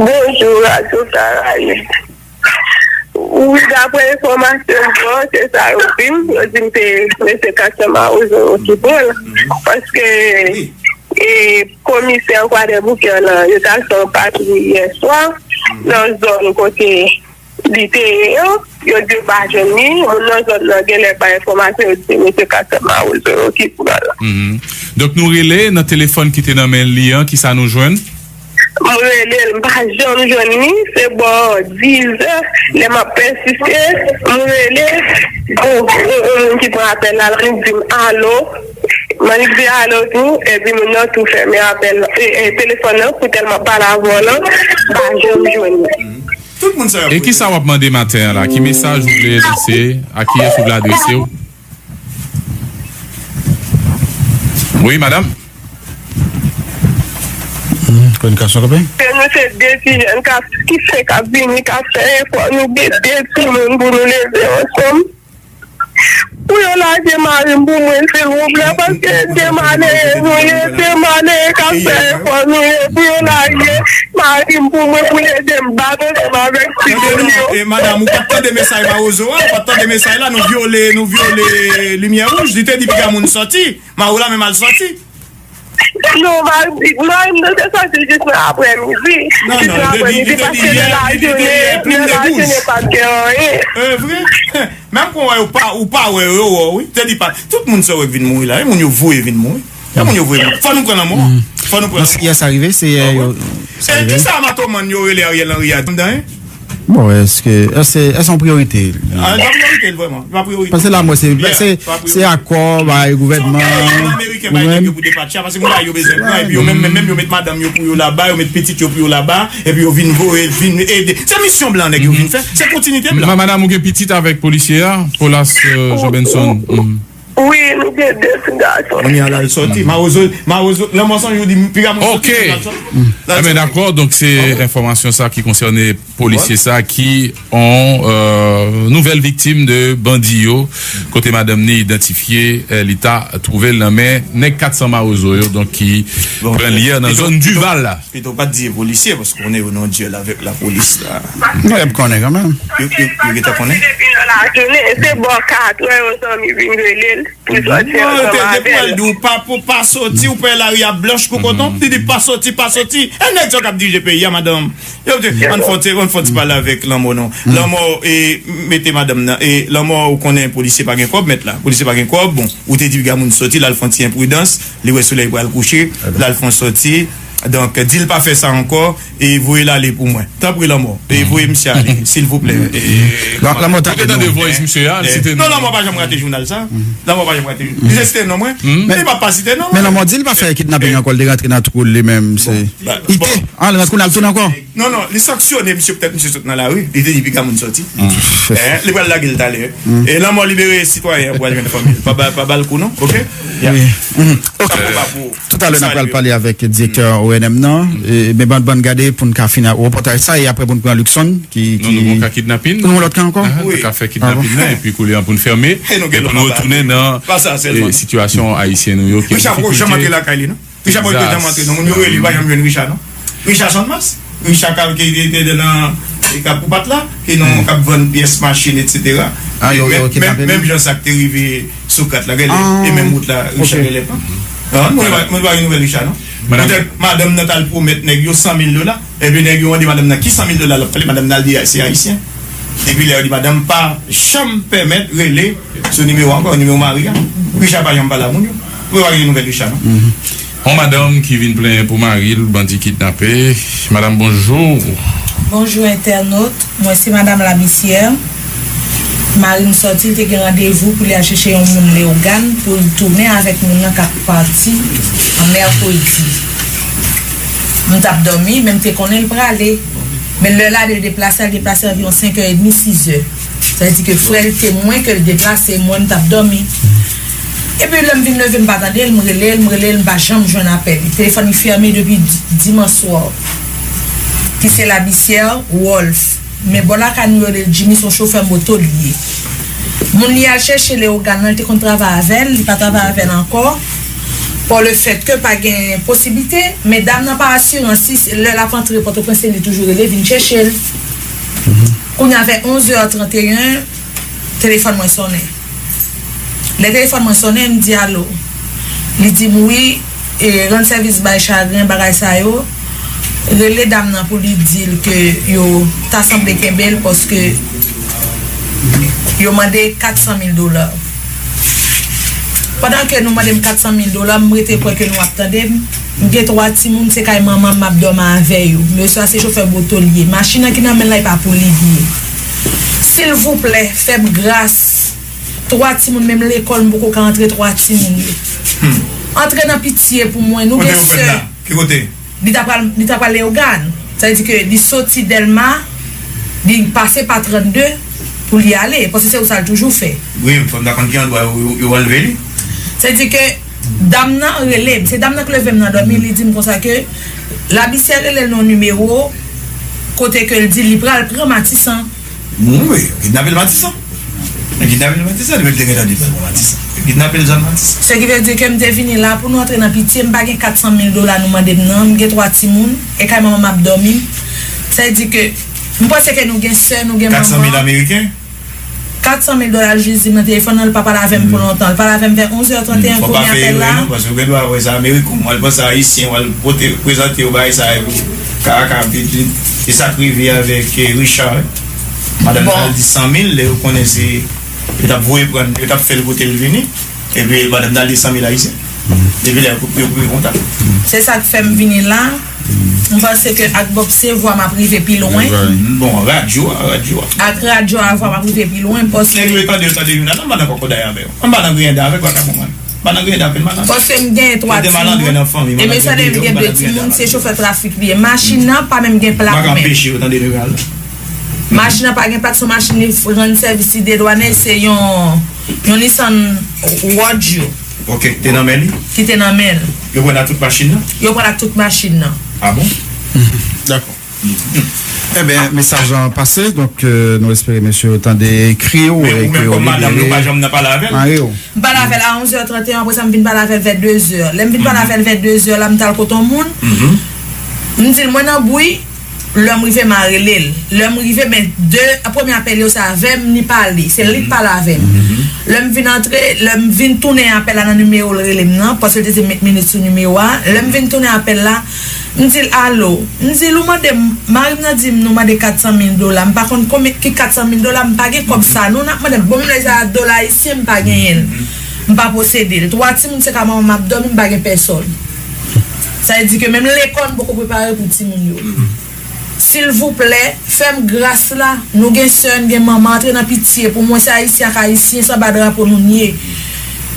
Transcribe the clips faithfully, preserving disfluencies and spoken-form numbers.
Bonjou, Radyo Karayib. Wi, daprè enfòmasyon m jwenn, se sa yo di m. Yo di m se mesye Kastan Mawozo yo ki pran l. Paske e, komisè Kwadèboukè lan, yo t al fè yon patwouy yè swa nan zòn kote li te ye an. Yo di yo pa jwenn li. Moun nan zòn nan genlè bay enfòmasyon, yo di se mesye Kastan Mawozo yo ki pran l. Mhm. Donk, nou rele nan telefòn ki te nan men li an, kisa nou jwenn? M rele l, m pa janm jwenn li. Se bò dizè, lè m ap pèsiste, m rele. Bon, yon moun ki pran apèl la, l annik di m alo. M annik di alo tou, epi moun nan tou fèmen apèl, e, e, telefòn nan, pou tèlman m ap pale avè w lan, m pa janm jwenn li. Tout moun sa yo. E kisa w ap mande maten an la? Ki mesaj ou vle lese? A kiyès ou vle adrese w? Wi, madanm. Hmm, kominikasyon kanpe. Se nou se de ti jèn k ap, ki fenk ap vini, k ap fè efò. Nou gen de timoun pou nou leve ansanm. Pou yo lage mari m pou mwen, silvouplè, paske de malere nou ye, de malere k ap fè efò nou ye, pou yo lage mari m pou mwen, pou l ede m bat ansanm avèk timoun yo. E, madanm, ou pa t tande mesaj Mawozo a? Ou pa t tande mesaj la? Nou vyole, nou vyole limyè wouj. Li te di piga moun sòti. Mari w la menm al sòti. Non, mari, mari m te sòti jis nan aprèmidi. Non, jis non, nan li te di, aprèmidi, li te di paske yè, nan li te di lajounen, yè plim nan de lajounen, pa t gen anyen. E vre? Menm kon wè, ou pa, ou pa wè yo, yo wè w, wi. Te di pa, tout moun sa w wè k vin mouri la, e moun yo voye vin mouri. E moun yo voye vin. Fò nou pran lanmò. Fò nou pran lanmò. Yè sa rive, se yè yo. E kisa matoman yo rele Ariel Henry a? Bon, èske, èske, èske se yon priyorite? Ah, se pa priyorite l vrèman. Se pa priyorite. Paske lanmò se, se, se akò, bay gouvènman. Ameriken bay nèg yo pou depatcha, paske moun yo bezwen pran, epi yo menm, menm, menm yo met madanm yo pou yo laba, yo met pitit yo pou yo laba, epi yo vin voye, vin ede. Se misyon blan nèg yo vin fè, se kontinite blan. Madanm, ou gen pitit avèk polisye a, Polas, euh, Jean Benson? Wi, nou gen de ti gason. Kounye a l al sòti. Mawozo, Mawozo, lanmò san jou di piga moun sòti. Ok. L al sòti. Ebyen, dakò, donk se enfòmasyon sa ki konsène polisye sa ki yon, euh, nouvèl viktim de bandi yo, kote madanm ni idantifye, euh, li ta twouve l nan men nèg kat san Mawozo yo, donk ki pran li nan zòn Dival la. Pito pa t di e polisye, paske w konnen yo nan dyèl avèk lapolis la. Non, y ap konnen kanmenm. Yo, yo, yo gentan konnen. Depi nan lajounen, se bò katrè yon zanmi vin rele l pou sòti ansanm avè l. Non, yo te, depi w al di w pa, pou pa sòti, ou pè lari a blanch kou koton. Li di pa sòti, pa sòti. E nèg sa k ap dirije peyi a, madanm. Yo te, ann fè ti, ann fè ti pale avèk lanmò non. Lanmò, e, mete madanm nan, e, lanmò, ou konnen polisye pa gen kòb, mèt la. Polisye pa gen kòb, bon, ou te di piga moun sòti, l al fè yon ti enpridans. Li wè solèy pral kouche, l al fè yon sòti. Donk, di l pa fè sa ankò, e voye l ale pou mwen. Tanpri, lanmò, e voye misye ale, silvouplè. Lanmò ta tande voice misye a, li site non. Non, lanmò pa janm rate jounal sa. Lanmò pa janm rate jounal. Li site non mwen. Li pa pa site non mwen. Men lanmò di l pa fè kidnaping ankò, li te rantre nan twou l li menm. Se ite. An, li rantre kounye a l tounen ankò. Non, non, li sanksyone misye, poutèt misye sot nan lari, li te di piga moun sòti. Li pral lage l talè. E lanmò libere sitwayen an pou al jwenn fanmi l. Pa ba, pa ba l kou non, oke? Wi. Oke. Tout a lè n ap pral pale avèk direktè O N M nan, e, men bann, bann gade pou n ka fin ak repòtaj sa, e apre pou n pran Luckson ki, ki... Non, nou gon ka kidnapin. Nou gon lòt ka ankò? Wi. Nou ka fè kidnapin nan, epi koulye a pou n fèmen, e pou nou retounen nan, e, sitiyasyon ayisyen nou yo ki Richard pa janm antre lakay li non. Richard pa janm antre non. Moun yo rele, pa janm jwenn Richard non. Richard Sonnmas, Richard k ap, ki te nan, e, k ap pou pat la, ki nan, k ap vann pyès machin, etsetera. Menm jan sa k te rive Sokrat la, gade, e menm wout la, Richard genlè pran. Moun pa, moun pa gen nouvèl Richard non. Poutèt madanm nan t al pwomèt nèg yo san mil dola, epi nèg yo mande madanm nan ki san mil dola l ap pale, madanm nan al di se ayisyen. Depi lè yo di madanm pa janm pèmèt rele sou nimewo a ankò, nimewo mari a. Richard pa janm pale a moun yo. Mwen pa gen nouvèl Richard non. Yon madanm ki vin plenyen pou mari l, bandi kidnape. Madanm, bonjou. Bonjou, entènot. Mwen se madanm Labisyè. Mari m sòti, l te gen randevou pou li al chèche yon moun Leyogàn pou l tounen avèk moun nan k ap pati an mèkredi. M t ap dòmi, men m te konnen l prale. Men lè l ale deplase, l deplase anviwon senk è edmi, sis è. Sa vle di ke frè l te mwen ke l deplase, mwen m t ap dòmi. Epi lè m vin leve, m pa tande l, m rele l, m rele l, m pa janm jwenn apèl li. Telefòn li fèmen depi di-, dimanch swa. Ki se Labisyè Wolf. Men bò lakay nou yo rele l Jimmy, se yon chofè moto li ye. Moun li al chèche Leyogàn nan, li te konn travay avè l, li pa travay avè l ankò. Bon, le fèt ke pa gen posiblite, men dam nan pa asirans, si lè l ap antre Pòtoprens, se li toujou rele vin chèche l. Kounye a, vè onz è trannteyen, telefòn mwen sonnen. Lè telefòn mwen sonnen, m di alo. Li di m wi, e, rann sèvis bay chagren, bagay sa yo. Rele dam nan pou li di l ke yo ta sanble kenbe l paske yo mande kat san mil dola. Pandan ke nou mande m kat san mil dola, m rete kwè ke nou ap tande m. M gen twa timoun, se kay manman m m ap dòmi avè yo. Mesye a se chofè moto l ye. Machin nan ki nan men l la, e pa pou li l ye. Silvouplè, fè m gras. Twa timoun, menm lekòl, m poko ka antre twa timoun yo. Antre nan pitye pou mwen, nou gen sè. Ki kote? Li ta pral, li ta pral Leyogàn. Sa vle di ke li soti Dèlma, li pase pa trannde pou li ale, paske se ou sa l toujou fè. Wi, fò m ta konn ki andwa yo, yo, yo anlve li. Sa vle di ke dam nan rele m, se dam nan k leve m nan dòmi, li di m konsa ke Labisyè rele l nan nimewo kote ke l di li pral pran Matisan. Wi, yo kidnape l Matisan. Yo kidnape l Matisan, li menm te gentan di l pral pran Matisan. Yo kidnape l zòn Matisan. Se ki vle di ke m te vini la pou nou antre nan pitye, m pa gen kat san mil dola nou mande m nan, m gen twa timoun, e kay manman m ap dòmi. Sa vle di ke m panse ke nou gen sè, nou gen manman. Kat san mil ameriken? Kat san mil dola l jis di m nan telefòn nan, l pa pale avè m pou lontan. L pale avè m vè onz è trannteyen, premye apèl la. Fò pa fè erè non, paske ou gen dwa wè sa Amerik, ou al panse Ayisyen, ou al pote, prezante yo bagay sa yo, ka, ka, e sa k rive avèk, eh, Richard, wi. Madanm nan al di san mil, lè yo konnen se, yo t ap voye pran, yo t ap fè l pote l vini, epi madanm nan al di san mil Ayisyen. Depi lè yo koupe, yo koupe kontak. Se sa k fè m vini la. M panse ke ak Bòb se vwa m ap rive pi lwen. Bon, radyo a, radyo a. Ak radyo a vwa m ap rive pi lwen, paske nèg yo tande, yo tande jounal la, m pa nan kòkòday avè yo. M pa nan griyen dan avèk vakabon, mwen. M pa nan griyen dan avèk madanm. Paske m gen twa timoun. E mesye m gen de timoun, se chofè trafik li ye. Machin nan pa menm gen plak menm. M pa ka anpeche yo tande jounal la. Machin nan pa gen plak, se yon machin li rann sèvis, li dedwane, se yon, yon Nissan Rogue. Ok, te nan men li? Ki te nan men l. Yo pran l ak tout machin nan? Yo pran l ak tout machin nan. Ah bon? Dakò. Ebyen, mesaj lan pase, donk, euh, nou espere mesye yo tande ekri w e ke yo libere mari w. M pale avè l a onz è trannteyen, apre sa m vin pale avè l vè de zè. Lè m vin pale avè l vè de zè la, m t al kote yon moun. M di l, mwen nan bri, lè m rive, m a rele l. Lè m rive, men de premye apèl yo, se avè m li pale. Se li k pale avè m. Lè m vin antre, lè m vin tounen apèl la nan nimewo l rele m nan, paske l te di m met minit sou nimewo a. Lè m vin tounen apèl la, m di l, alo. M di l, ou mande m, mari m nan di m nou mande kat san mil dola. M pa konn konbyen ki kat san mil dola, m pa gen kòb sa non. N ap mande m, bon, menm lè sa a dola ayisyen, m pa genyen l. M pa posede l. Twa timoun, se ka manman m ap dòmi, m pa gen pèsòn. Sa vle di ke menm lekòl, m poko prepare pou timoun yo. Silvouplè, fè m gras la. Nou gen sè, n gen manman, antre nan pitye pou mwen, se ayisyen ak ayisyen, se anba drapo nou n ye.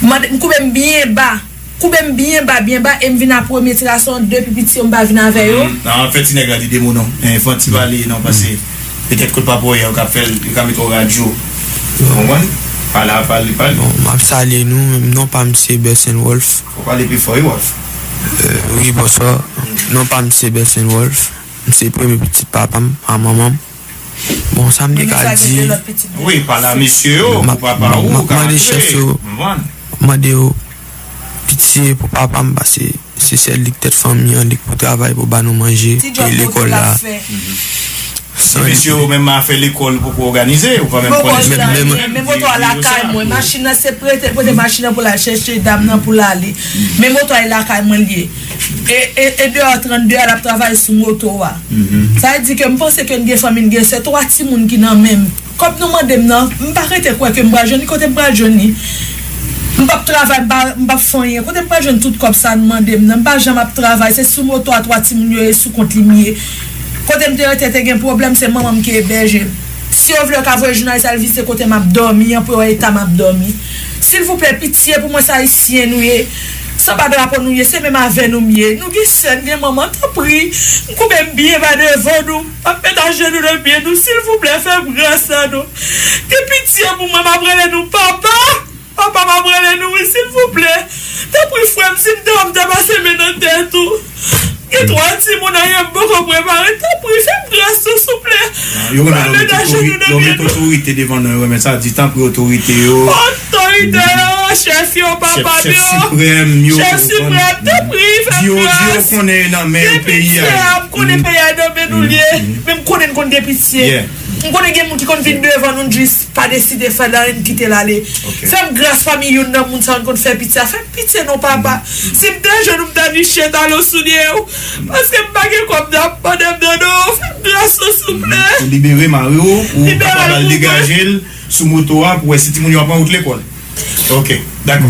Mande, m koube m byen ba. Koube m byen ba, byen ba, e m vin a premye ti gason, de pi piti yo, m pa vin avè yo. Nan afè ti nèg la di de mo non. Eh, fè yon ti pale non, paske petèt kote papa w ye a, yo ka fè l, yo ka mete w radyo. Ou konprann? Pale, pale, pale. Bon, m ap salye nou. Non pa m se Bersen Wolf. Fò w pale pi fò, wi, Wolf. Euh, wi, bonswa. Non pa m se Bersen Wolf. M se premye pitit papa m a manman m. Bon, sa m te ka di. Wi, pale a mesye yo, pou papa ou, ou ka antre. M ap mande chèf yo, m ap mande yo pitye pou papa m, paske se sèl li k tèt fanmi an, li k pou travay pou ba nou manje e lekòl la. Ti mesye yo menm afè lekòl poko òganize, ou pa menm konnen. Men moto a lakay mwen, machin nan se prete, prete machin nan pou l al chèche dam nan pou l ale. Men moto a e lakay mwen l ye. E, e, e deyò trannde a l ap travay sou moto a. Sa vle di ke m panse ke n gen fanmi, n gen sè, twa timoun ki nan men m. Kòb nou mande m nan, m pa rete kwè ke m pral jwenn li, kote m pral jwenn li. M p ap travay, m pa, m p ap fè anyen. Kote m pral jwenn tout kòb sa nou mande m nan? M pa janm ap travay, se sou moto a twa timoun yo ye, sou kont li m ye. Kote m te rete te gen pwoblèm, se manman m ki ebèje m. Si yo vle, yo ka voye jounalis al vizite kote m ap dòmi an pou yo wè eta m ap dòmi. Silvouplè, pitye pou mwen, se ayisyen nou ye. Se anba drapo nou ye, se menm avè nou m ye. Nou gen sè, n gen manman, tanpri, m koube m byen ba devan nou. M ap met ajenou nan pye nou, silvouplè, fè m gras la non. Gen pitye pou mwen, m ap rele nou papa. Papa, m ap rele nou, wi, silvouplè. Tanpri, frè m, si m ta, m ta pase men nan tèt ou. Gen twa timoun, anyen m poko prepare. Tanpri, fè m gras, silvouplè. Yo remèt otorite devan nou, yo remèt sa, di tanpri otorite yo. Antan, Leader yo, chèf yo, papa m yo, chèf siprèm yo, chèf siprèm, tanpri, fè m gras. Di yo, di yo konnen nan men yo peyi a ye. M konnen peyi a nan men nou l ye. Men m konnen n konn gen pitye. M konnen gen moun ki konn vin devan nou, n jis pa deside fè l anyen, n kite l ale. Fè m gras pami youn nan moun sa yo n konn fè pitye a. Fè m pitye non, papa. Si m te jwenn ou, m ta vin chita lo soulye w. Paske m pa gen kòb, n ap mande m nan non. Fè m gras, souple. Ou libere mari w, ou kapab al degaje l sou moto a pou wè si timoun yo ap pran wout lekòl. Ok, dakò.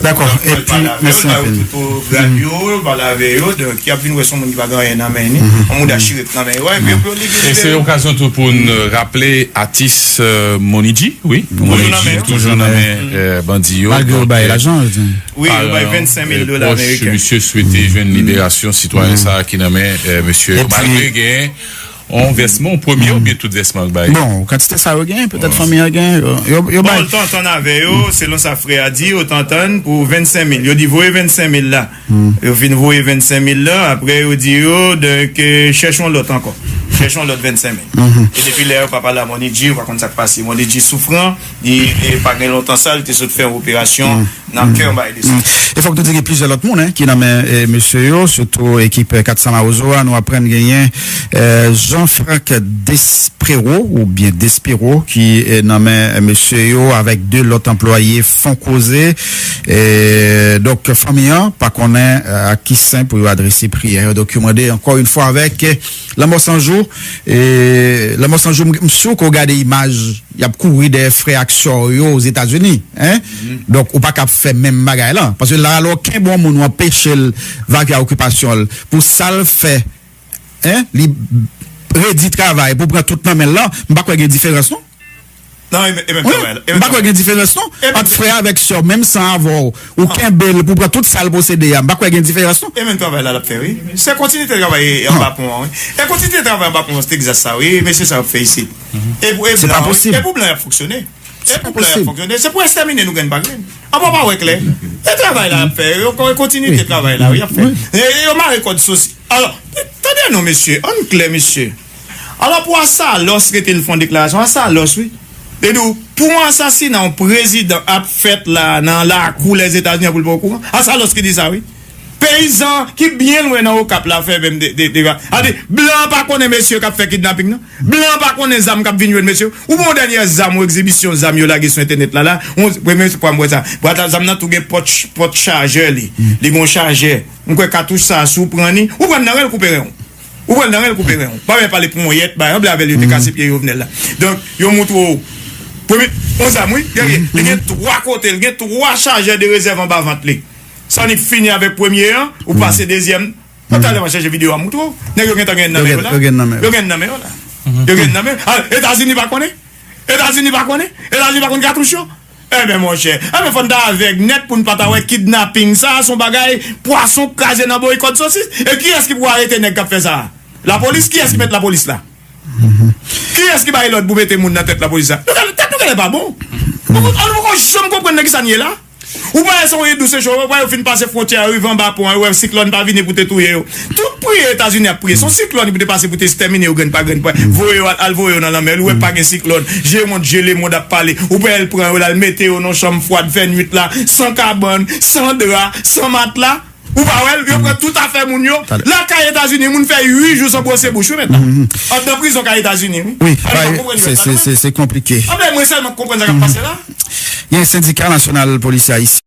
Dakò. Epi, mèsi anpil. Tout gad yo, pale avè yo, donk, y ap vin wè se yon moun ki pa gen anyen nan men li, yon mouda chirep nan men yo, epi yo pou yo libere. E se okazyon tou pou n raple atis, euh, Moni G, wi. Moni G toujou nan men, euh, bandi yo. Malgre yo bay lajan, yo di. Wi, yo bay vennsenk mil dola ameriken. Pwòch misye swete jwenn liberasyon sitwayen sa a ki nan men, euh, misye yo. Malgre gen yon vèsman, yon premye oubyen tout vèsman yo bay? Bon, kantite sa yo genyen, petèt fanmi an genyen, yo, yo, yo bay. Bon, l t antann avè yo, selon sa frè a di, yo t antann pou vennsenk mil. Yo di voye vennsenk mil la. Yo fin voye vennsenk mil la, apre yo di yo, donk, euh, chèche yon lòt ankò. Chèche yon lòt vennsenk mil. E depi lè yo pa pale a Moni G, ou pa konn sa k pase. Moni G soufran, li, li pa gen lontan sa, li te sot fè yon operasyon nan kè anba Ilesann. E fòk nou di gen plizyè lòt moun, en, ki nan men, eh, mesye yo, sitou ekip, eh, kat san Mawozo a, nou aprann genyen, eh, Jean Franck Desprero, oubyen Despero, ki, eh, nan men, eh, mesye yo avèk de lòt anplwaye Fon Koze. Eh, donk, fanmi an pa konnen, eh, ak ki sen pou yo adrese priyè yo. Donk, yo mande ankò yon fwa avèk, eh, Lanmò San Jou, eh, Lanmò San Jou, m, m si ke w gade imaj y ap kouri dèyè frè ak sè yo Ozetazini, en? Donk, ou pa ka ap fè menm bagay la. Paske la, alò, kenbe yon moun, ou anpeche l vage a okipasyon l pou sa l fè, en? Li redi travay pou pran tout nan men l lan, m pa kwè gen diferans, non. Non, e menm, e menm travay la. M pa kwè gen diferans, non. Ant frè avèk sè, menm san avè w, ou kenbe l pou pran tout sa l posede a, m pa kwè gen diferans, non. E menm travay la l ap fè, wi. Se kontinite travay anba pon an, wi. E kontinite travay anba pon an, se egzak sa, wi. Mesye sa yo ap fè isit. E pou, e pou blan, wi. E pou blan y ap fonksyone. Se pou blan y ap fonksyone. Se pou ekstèmine nou grenn pa grenn. Anba pa wè klè. E travay la y ap fè. Yo kontinite travay la, wi, y ap fè. E yo mare kòd sosi. Alò, tande non, mesye. Ann klè, mesye. Alò, pou Asalòs rete l fè yon deklarasyon. Asalòs, wi. Li di w, pou yon asasina yon prezidan ap fèt la nan lakou Lèzetazini an pou l pa okouran. Asalòs ki di sa, wi. Peyizan ki byen lwen nan Okap la fè menm de, de, de, a di, blan pa konnen mesye k ap fè kidnaping nan. Blan pa konnen zam k ap vin jwenn mesye. Ou pran yon dènyè zam, yon egzibisyon zam yo lage sou entènèt la, la. Yon, premye fwa m wè sa. Bwat a zam nan tou gen pòt, pòt chajè li. Li gen yon chajè. M kwè katouch sa, si w pran li, ou pran nan ren l koupe ren w. Ou pran nan ren l koupe ren w. Pa vin pale ponyèt, bay, anble avè l, yo te kase pye Jovenel la. Donk, yo montre w. Premye, yon zam, wi, gade, li gen twa kote, li gen twa chajè de rezèv anba vant li. Sa annik fini avèk premye an, ou pase dezyèm. Talè m a chèche videyo a montre w. Nèg yo gentan gen nan men yo la. Yo gen nan men yo la. Yo gen nan men. Ah, Etazini pa konnen? Etazini pa konnen? Etazini pa konn katouch yo? Enben, monchè, enben, fò n ta avèg nèt pou n pa ta wè kidnaping sa, se yon bagay pwason kraze nan boyikòt sosis. E kiyès ki pou arete nèg k ap fè sa? Lapolis? Kiyès ki met lapolis la? Kiyès ki bay lòd pou mete moun nan tèt lapolis la? Nou genlè, tèt nou genlè pa bon. Nou, nou poko janm konprann nan kisa n ye la. Ou pa wè se yon idou se cho, ou pa wè yo fin pase fwontyè a, rive anba pon an, yo wè siklòn pa vini pou te touye yo. Tout priyè Etazini ap priye, se yon siklòn ki pou te pase pou te ekstèmine yo grenn pa grenn, pou voye yo al, al voye yo nan lanmè. Ou wè pa gen siklòn, je mond, je lemonn ap pale. Ou pa wè l pran yo, l al mete yo nan chanm fwad, fè nwit la, san kabann, san dra, san matla. Ou pa wè l, yo pran tout afè moun yo. Lakay Etazini, moun fè uit jou san bwose bouch, wi, mentnan. Anndan prizon kay Etazini, wi. Wi, se, se, se, se konplike. Anben, mwen sèlman k konprann sa k ap pase la. Gen sendika nasyonal polisye ayisyen.